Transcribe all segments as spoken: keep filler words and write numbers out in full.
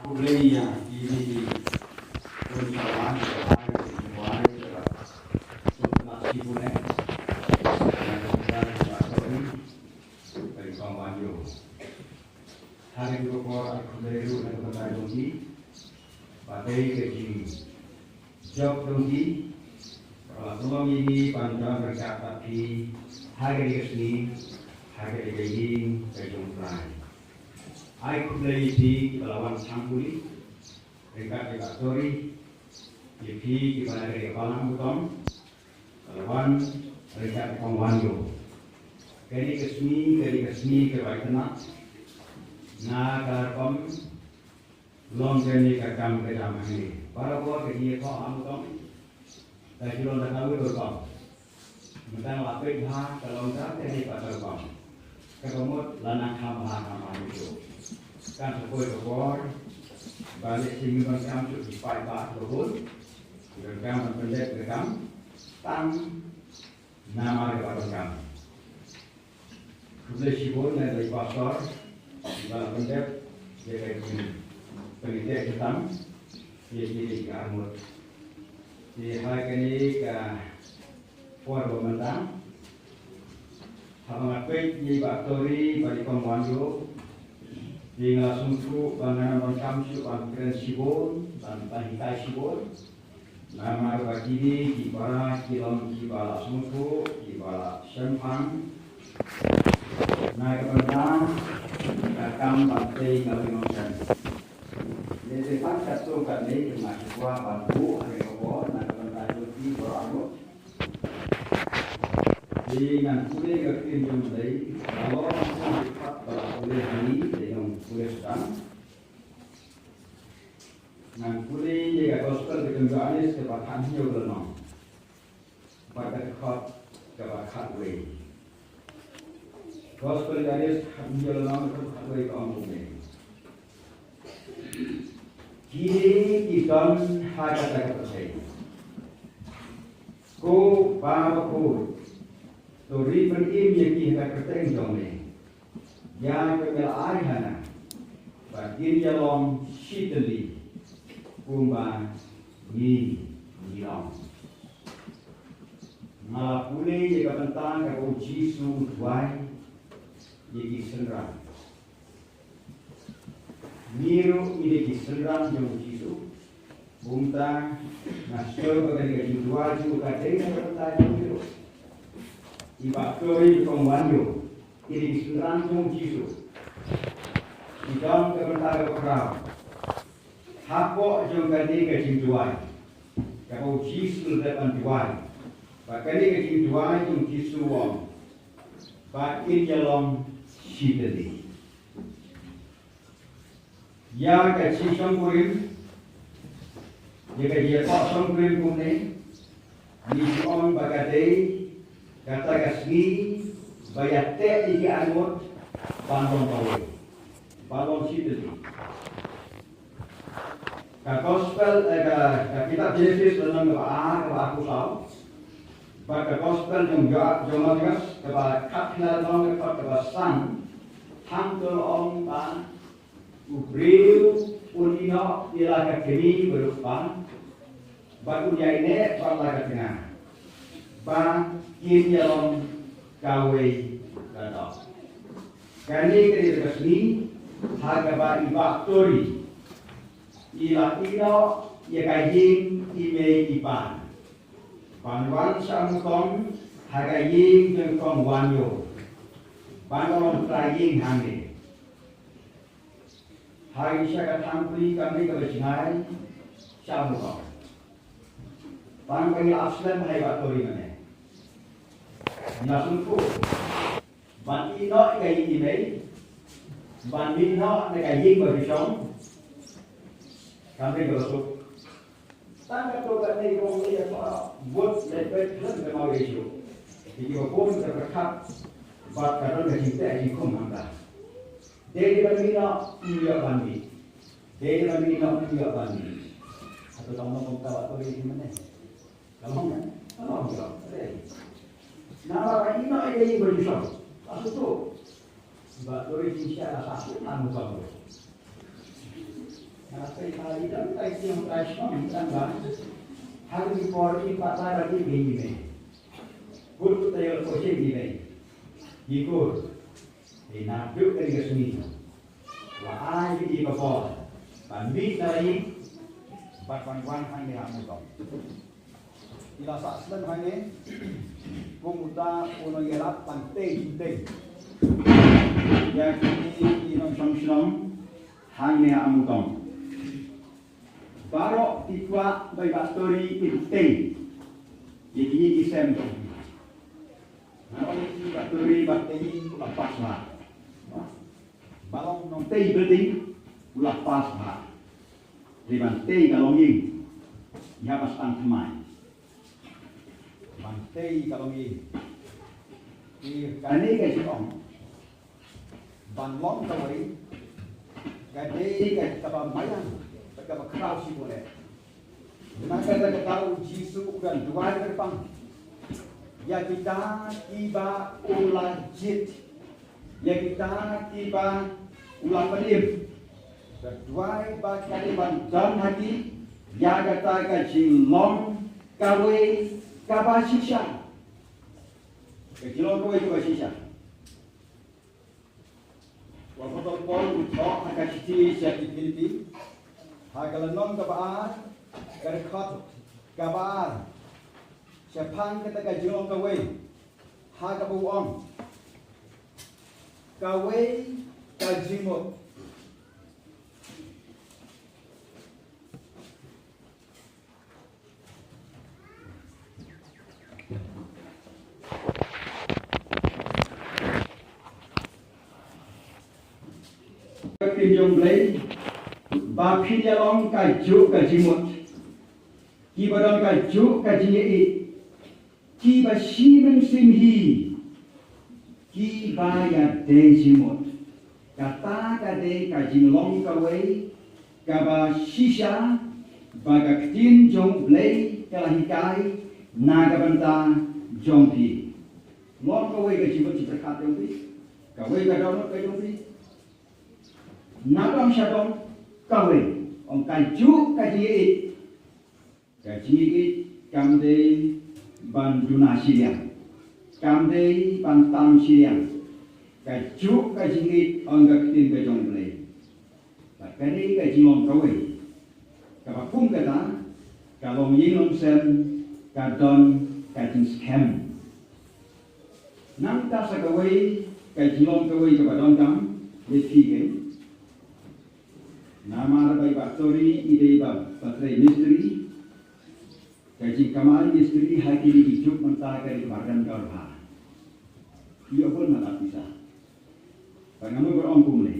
Khublei ïa phi, phi, phi. Bun sawai, sawai, sawai, sawai. Suk na si bun eh. Sawai, sawai, sawai. Bad i kong Wan Ïew. Ha kane ka por ai khublei ruh na ka bynta jong ki. Ba dei ka jing jop jong ki, ba la pynlong ïa ngi ban don ryngkat bad phi ha kane ka sngi, ha kane ka ïing ka jong U Trai. Ai khublei ïa phi kiba la wan shang pule ryngkat ïa ka Tori, ïa phi kiba na kane ka balang butong, ba la wan ryngkat ïa kong Wan Ïew. Kane ka sngi, kane ka sngi kaba itynnad, na ka rukom long kane ka kam ka jam hangne. Barabor ka jingïathoh hangne tong ka jingïathoh da kawei ka rukom. Mynta la peit bha ka long da kane ka rukom. Kaba mut la nang kham bha kham bha mynta. Kan sa poi ka por ba lehse ngim donkam shuh ki paidbah kiba bun. Ki donkam ban pyndep ka kam tang namar kaba donkam. Khublei shibun ïa i pastor ba la pyndep ïa ka jingpynteh jingtang ïa kine ki arngut. Te ha kane ka por ba mynta, haba nga peit ïa i Bah Tori bad i kong Wan Ïew, te nga la sngewthuh ba nga ngam donkam shuh ban kren shibun, ban, ban hikai shibun. Namar ba kine ki para ki long kiba la sngewthuh, kiba la shemphang. Na ka bynta ka kam ban tei ka long kan. Lehse pat katto katne ki ma ki kwah ban buh ha ka por na ka bynta jong ki baroh. Te ngan pule ka ktien jong U Blei, ka long ka ktien pat ba la pule ha ngi, te ngan pule sdang. Ngan pule ïa ka gospel ka jong u Ïoannis kaba khathynñiew ka lynnong bad ka dkhot kaba khatwei. Gospel u Ïoannis khathynñiew ka lynnong dkhot khatwei ka ong kumne. Kine ki don ha kata ka pyrthei. Ko Baba ko, to ri pynim ïa ki ha ka kyrteng jong me. Ïa kaba me la ai ha nga ba kin ïa long shi tylli kumba ngi ngi long. Nga la pule ïa ka bynta kaba u Jisu u duwai ïa ki synran. Ngi ruh ngi dei ki synran jong u Jisu. Kumta nga sngew ba kane ka jingduwai jong u ka dei na ka bynta jong ngi ruh. I Bah Tori, i kong Wan Ïew, ki dei ki synran jong u Jisu. Ki don ka bynta kaba khraw hapoh jong kane ka jingduwai kaba u Jisu u la dep ban duwai. Ba kane ka jingduwai jong u Jisu u ong ba kin ïa long shi tylli. Ïa ka jingshongkurim, ïa ka jingïathoh shongkurim kumne, ngi ju ong ba ka dei kata ka sngi ba ïa teh ïa ki arngut ban long kawei, ban long shi tylli. Ka gospel, eh, ka, ka kitab Genesis lynnong kaba ar, kaba arphew saw. Bad ka gospel jong Jo-, jong Mathaios kaba khatkhyndai lynnong kaba san. Hangto la ong ba u briew un ïehnoh ïa la ka kmie badukba, bad un ïaineh bad la ka tnga, ba kin ïa long kawei ka doh. Kane ka dei ka sngi ha kaba i Bah Tori i la ïehnoh ïa ka ïing i mei i pa ban wan sha Mutong ha ka ïing jong kong Wan Ïew, ban long trai ïing hangne. Ha i sha ka thang pli kam dei kaba jngai sha Mutong. Tang ba ngi la ap slem ha i Bah Tori mane. Ngi la sngewthuh ban ïehnoh ïa ka ïing i mei, ban ïehnoh ïa ka ïing ba ju shong, kam dei kaba suk. Tang katto katne kong lei ïa ka bud leit beit khlem ka mawei shuh. Ki kiba bun ka pyrkhat bad ka don ka jingteh jingkhum hangta. Dei dei ban mih noh, ym ïoh ban mih. Dei dei ban mih noh, ym ïoh ban mih. Hato tang ba kumta Bah Tori i mane? Ka long, ka long, ka long. Dei. Namar ba ïehnoh ïa ka ïing ba ju shong. Ka suk tu. Bah Tori jingshisha la sah suk na Mutong. Hynrei ka i don ka i tieng ka i shnong i tang ba. Hynrei i por i pat lai ba i bini me. Kur ku tayo ko che bini me. I kur. I na duk ka i ka sngi. Wa ai i ka bor. Ban mi na i. Ban ban wan hang ni ha mu tong. I la sah slem hangne, kum uta u nongïalap ban tei jingtei ïa kine ki nongshong shnong hangne ha Amutong. Baroh ki kwah ba i Bah Tori in tei ïa kine ki sem. Nga ong ïa i Bah Tori ba tei u la pass bha. Ba long nongtei building u la pass bha. Hynrei ban tei ka longïing, ïa ba stang thymmai. Ban tei ka longïing. Ïa kane ka jingong ban long kawei ka dei ka kaba maïan bad kaba khraw shibun eh. Na ka kata ka daw u Jisu u dang duwai kyrpang ïa kita kiba u la jied, ïa kita kiba u la pynïap. Ka duwai ba ka dei ban don ha ki ïa kata ka jinglong kawei kaba shisha. Ka jinglong kawei kaba shisha. U Apostol Paul u thoh ha ka shithi sha ki Philippi, ha ka lynnong kaba ar, ka dkhot kaba ar, shaphang kata ka jinglong kawei, ha kaba u ong, kawei ka jingmut. Ka ktien jong U Blei, ba phin ïa long kajuh ka jingmut, kiba don kajuh ka jingïeit, kiba shi mynsiem hi, kiba ïadei jingmut. Kata ka dei ka jinglong kawei kaba shisha ba ka ktien jong U Blei ka la hikai na ka bynta jong phi. Long kawei ka jingmut jingpyrkhat jong phi, kawei ka dohnud ka jong phi. Na dong sha dong kawei, ong kajuh ka jingïeit. Ka jingïeit kam dei ban duna shiliang, kam dei ban tam shiliang. Kajuh ka jingïeit ong ka ktien ka jong U Blei. Bad ka dei ka jinglong kawei kaba kum kata ka longïing longsem ka don ka jingskhem. Nangta sa kawei ka jinglong kawei kaba donkam ïa phi kein. Namar ba i Bah Tori i dei ba, ba trei mistri. Ka jingkamai mistri ha kine ki juk mynta ka dei kaba rem ka bha. Ïoh bun na ka pisa. Ba nga mut ba ong kumne.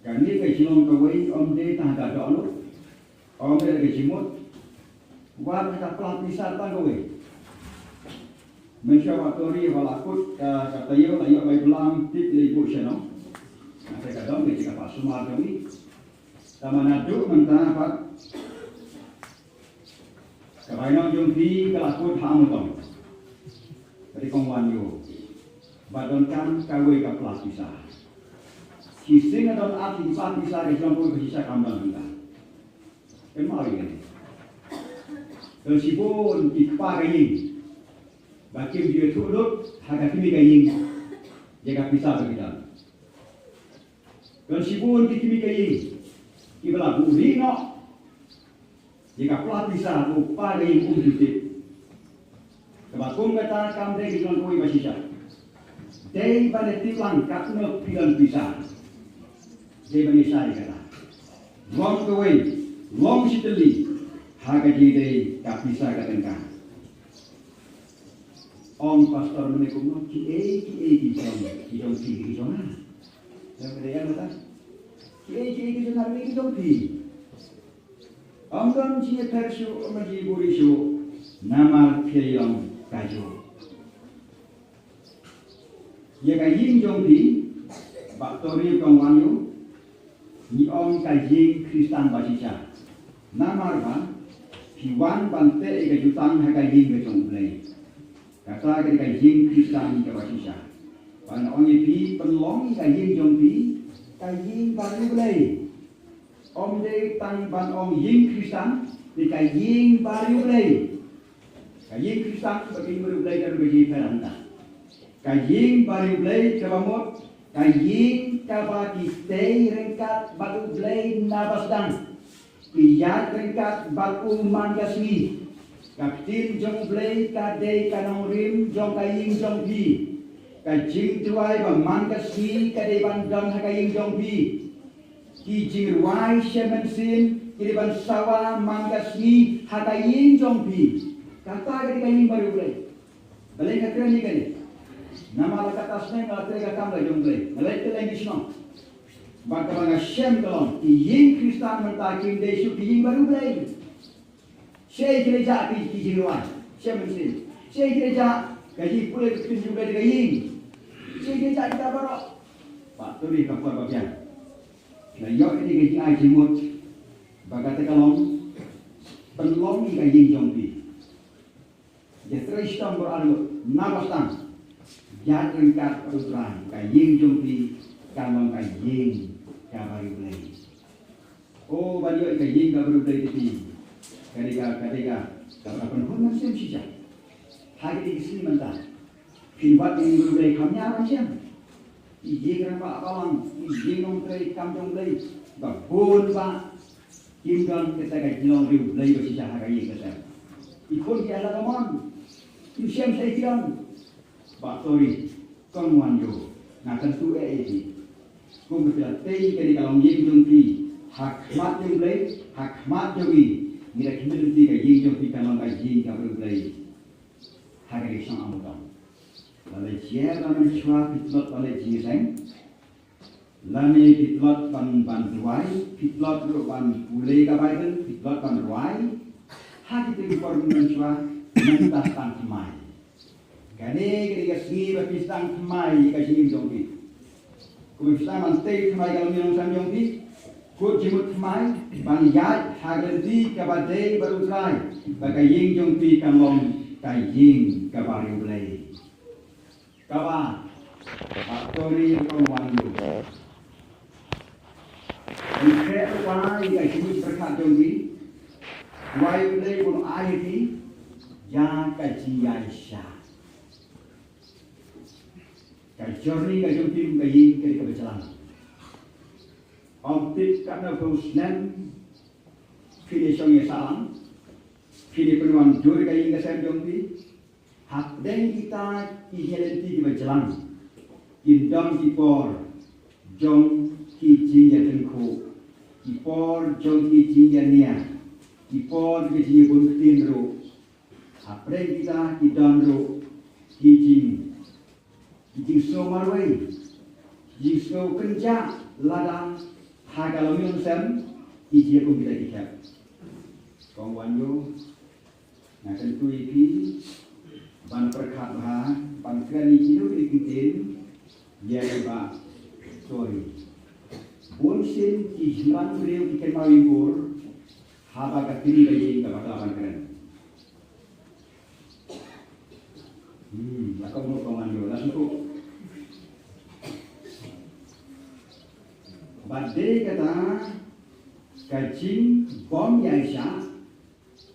Kane ka jinglong kawei ym dei tang ka dohnud. Ym dei ka jingmut. Wat ka pla pisa tang kawei. Mynshuwa Bah Tori ba la kut ka, ka taïew la ïoh bai blam tip lei buh shano. Nga te ka dong ka jingkyrpad sumar jong i. Tangba naduh mynta pat ka bainong jong phi ka la kut ha Amutong. Ka dei kong wan ïoh. Ba donkam kawei ka pla pisa. Shisien nga don ar ki pla pisa ka jong phi ba shisha kam don hangta. Kynmaw ïa kane. Don shibun ki kpa ka ïing ba kim ju ïathuh lut ha ka kmie ka ïing ïa ka pisa ba ki don. Don shibun ki kmie ka ïing kiba la buhrieh noh ïa ka pla pisa ba u kpa ka ïing um ju tip. Kaba kum kata kam dei ka jinglong kawei ba shisha. Dei ban ïatip lang katno phi don pisa. Dei ban ïa shai kata. Long kawei, long shi tylli ha ka jingdei ka pisa ka tyngka. Ong pastor mynne kumno, kiei kiei ki jong, ki jong phi ki jong nga. Jong ka dei ïa kata. Kiei kiei ki jong nga ki jong phi. Ym don jingïapher shuh, ym don jingïabuhrieh shuh, namar phi ïa long kajuh. Ïa ka ïing jong phi, Bah Tori kong wan ïoh, ngi ong ka ïing Khristan ba shisha. Namar ba phi wan ban teh ïa ka jutang ha ka ïing ka jong U Blei. Kata ka dei ka ïing Khristan kaba shisha. Ba nga ong ïa phi, pynlong ïa ka ïing jong phi ka ïing ba U Blei. Ym dei tang ban ong ïing Khristan, te ka ïing bariewblei. Ka ïing Khristan bad ka ïing bariewblei ka don ka jingpher hangta. Ka ïing bariewblei kaba mut, ka ïing kaba ki tei ryngkat bad U Blei na basdang. Ki ïaid ryngkat bad u man ka sngi. Ka ktien jong U Blei ka dei ka nongrim jong ka ïing jong phi. Ka jingduwai ba man ka sngi ka dei ban don ha ka ïing jong phi. Ki jingrwai shem mynsiem ki dei ban sawa man ka sngi ha ka ïing jong phi. Kata ka dei ka ïing bariewblei. Balei nga kren ïa kane? Namar la katta snem nga la trei ka kam la jong U Blei. Nga leit kylleng ki shnong. Bad kaba nga shem ka long, ki ïing Khristan mynta kim dei shuh ki ïing bariewblei. Shaei ki la jah ki, ki jingrwai shem mynsiem? Shaei ki la jah ka jingpule ka ktien jong U Blei da ka ïing? Shaei ki la jah kita baroh? Bah Tori, ka por ba biang. Nga ïoh ïa ka jingai jingmut ba kata ka long, pynlong ïa ka ïing jong phi. Ïatrei shitom baroh arngut na basdang. Ïaid ryngkat bad U Trai, ka ïing jong phi kan long ka ïing ka bariewblei. O, ban ïoh ïa ka ïing ka bariewblei te phi, ka dei ka, ka dei ka, ka, ka pynhun mynsiem shisha. Ha kine ki sngi mynta, phin wad ïa ka ïing bariewblei kham ïa ban shem. Ki ïing rangbah balang, ki ïing nongtrei kam jong U Blei, ba bun ba kim don kata ka jinglong riewblei ba shisha ha ka ïing ka sem. Ki khun ki ïaid la ka mon, kim shem shaei ki don. Bah Tori, Kong Wanjo, nga kyntu eh ïa phi. Kum ba phi la tei kane ka longïing jong phi ha khmat jong U Blei, ha khmat jong ngi, ngi da khmih lynti ka ïing jong phi kan long ka ïing ka bariewblei. Ha kane ka shong Amutong, lada jia ba mynshuwa phi tlot ban leit jingïaseng, lane phi tlot ban, ban duwai, phi tlot ruh ban pule ka Baibl, phi tlot ban rwai, ha kito ki por mynshuwa, mynta sdang thymmai. Kane ka dei ka sngi ba phi sdang thymmai ïa ka jingim jong phi. Kumba phi sdang ban tei thymmai ka longïing longsem jong phi, kut jingmut thymmai ban ïaid ha ka lynti kaba dei bad U Trai, ba ka ïing jong phi kan long ka ïing kaba riewblei. Kaba, Bah Tori, Kong Wanjo, yn khreh ruh ba ïa ka jingmut pyrkhat jong phi, wai U Blei un ai ïa phi ïa ka jingïaishah. Ka journey ka jong phi kum ka ïing ka dei kaba jlang. Ym tip katno phew snem phin ïashong ïasahlang, phin ïapynwan dur ïa ka ïing ka sem jong phi. Hapdeng kita ki ïing lynti kiba jlang, kin don ki por jong ki jingïatyngkhuh, ki por jong ki jingïania, ki por jong ki jingïabun ktien ruh. Hapdeng kita ki don ruh ki jing, ki jingsngew marwei, ki jingsngew kynjah lada ha ka longïing longsem ki jia kum kita ki khep. Kong Wanjo, nga kyntu ïa phi ban pyrkhat bha, ban kren ïa kino kino ki ktien ïa i Bah Tori. Bun sien ki jingwan briew ki kynmaw ïa bor haba ka kynmaw ïa ka bakla ban kren. Hmm, la ka mut ka man ïa la sngewthuh. Bad dei kata ka jingbym ïaishah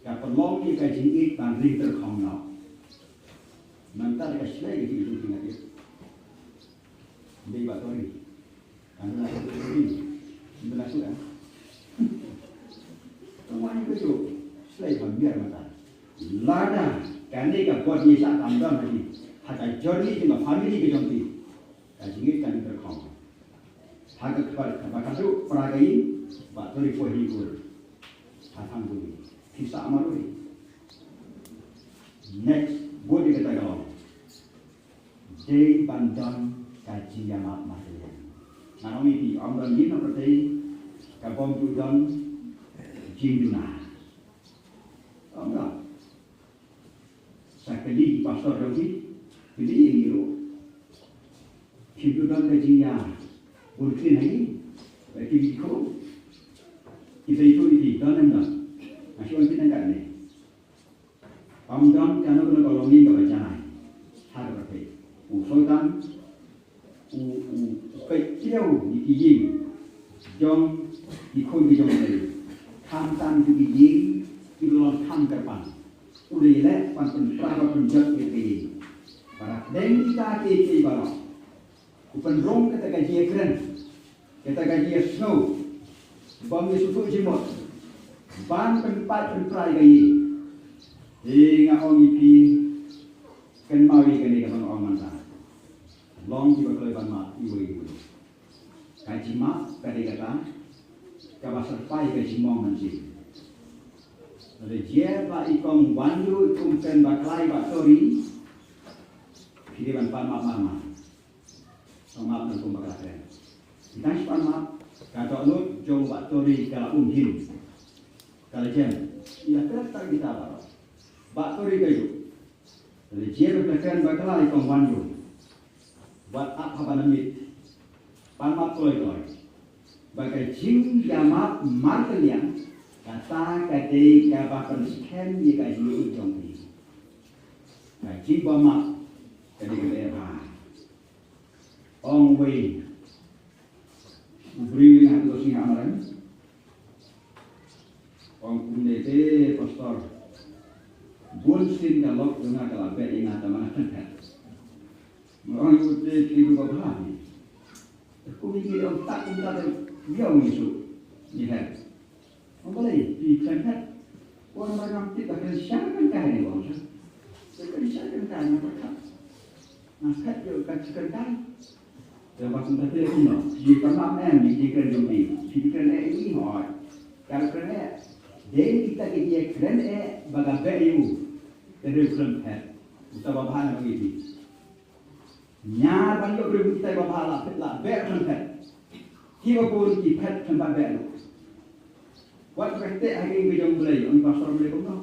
ka pynlong ïa ka jingïeit ban ring tyrkhong noh. Mynta da ka shlei ka jingïeit jong phi nga tip. Dei Bah Tori. Kan la shu ring. Kan la shu ring. Tang wan ka shu shlei ban biar mynta. Lada kane ka bor ïaishah kam don ha phi, ha ka journey jong ka family ka jong phi, ka jingïeit kan ring tyrkhong. Ha ka kpa, kpa ka duk pra ka ïing, Bah Tori poi hi ur. Ha thang bun. Phi sah marwei. Next, bun ïa kata ka long. Dei ban don ka jingïamap markylliang. Ngan ong ïa phi, ym don ïing ha pyrthei kabym ju don jingduna. Ym don. Sa kylli ki pastor jong phi, kylli ïa ngi ruh. Phim ju don ka jingïabun ktien ha ïing. Ba ki ïathuh. Ki sa ïathuh ïa phi, don ne ym don? Nga shu ong ïa phi tang katne. Ym don kano kano ka longïing kaba janai ha ka pyrthei. U Soitan u, u, u peit kiew ïa ki ïing jong ki khun ki jong u Blei, khamtam ki ïing ki ba long kham kyrpang. U Blei leh ban pynpra ban pynjot ïa ki ïing. Ba dang kita ki ki baroh, u pynrung kata ka jingkren, kata ka jingsngew, bym ïa sngewthuh jingmut, ban pynpait pynpra ïa ka ïing. Te nga ong ïa phi, kynmaw ïa kane kaba nga ong mynta. Long kiba kloi ban map iwei iwei. Ka jingmap ka dei kata kaba syrpai ka jingmong mynsiem. Lada jia ba i kong Wanyu i kum kren bakla ïa Bah Tori, phi dei ban pan map marmar. Pan map na kum bakla kren. Tang shi pan map, ka dohnud jong Bah Tori ka la um hin. Ka la jem. I la kren tang kita baroh. Bah Tori ka ïoh. Lada jia ba ka kren bakla ïa i kong Wanyu, wat ap haba na miet. Pan map kloi kloi. Ba ka jingïamap markylliang kata ka dei kaba pynskhem ïa ka jingïeit jong phi. Ka jingbymap ka dei kaba bha. Ong wei u briew ïa nga ha ka sngi ha Amaren. Ong kumne te pastor, bun sien ka lok jong nga ka la beh ïa nga, tang ma nga khlem phet. Nga ong ïa u te ki ruh ba bha ni. Te kum ïa ki ong tak kumta te ïa ong ïa shu ni her. Ong balei phi khlem phet? Ong namar ngam tip ba kren sha kren kai ni, ong sha. Te kren sha kren kai namar ka Nga phet ïa ka jingkren kai. Ïa ba kumta phi ïa kumno. Phi pan map em ïa ki jingkren jong phi. Phi kren eh ïa i hoi. Ka kren eh. Dei kita ki jingkren eh ba ka beh ïa u. Te dei u khlem phet. Uta ba bha na ba ngi phi. Ñiar ban ïoh briew kita ba bha la phet la beh khlem phet. Kiba bun ki phet khlem pat beh ruh. Wat ba teh ha ïing ka jong U Blei, ong pastor Blei kumno.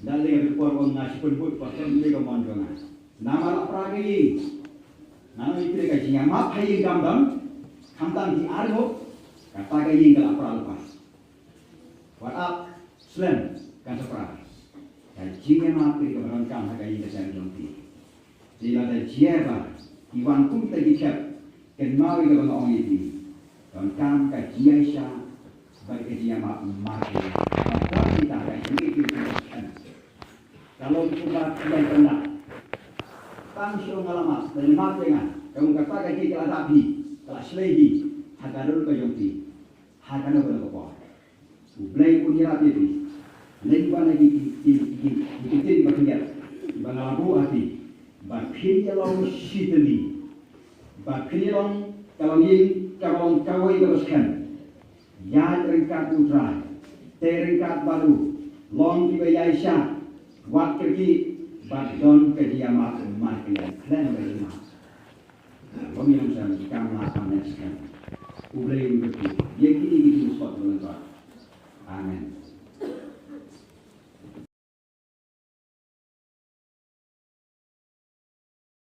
Da lei ka por ong nga shu pynbud pastor Blei ka mon jong nga. Namar la pra ka ïing. Nga ong ïa phi ka jingïamap ha ïing kam don. Khamtam ki ar ngut. Kata ka ïing ka la pra lypa. Wat ap slem kan sa pra. Ka jingïamap ka dei kaba donkam ha ka ïing ka sem jong phi. Te lada jia ba ki wan kum kita ki khep, kynmaw ïa kaba nga ong ïa phi. Donkam ka jingïaishah bad ka jingïamap markylliang. Ka don kita ka jingïeit jong phi. Ka long kumba phi ïa kynda. Tang shu nga la map, lane map ïa nga. Ka long kata ka jingïeit ka la dap hi, ka la shlei hi ha ka dur ka jong phi. Ha kano kano ka por. U Blei un ïarap ïa phi. Leit ban ïa ki, ki, ki, ki, ki ktien ba khyndiat ba nga la buh ha phi. Ba phin ïa long shi tylli. Ba phin ïa long ka longïing kaba long kawei kaba skhem. Ïaid ryngkat U Trai. Tei ryngkat bad u. Long kiba ïaishah. Wat kyrkieh. Bad don ka jingïamap markylliang. Khlem ka jingmap. Ba ngi long sha ka kam la kam ne skhem. U Blei un kyrkhu ïa kine ki jingspot ba lyngkot. Amen.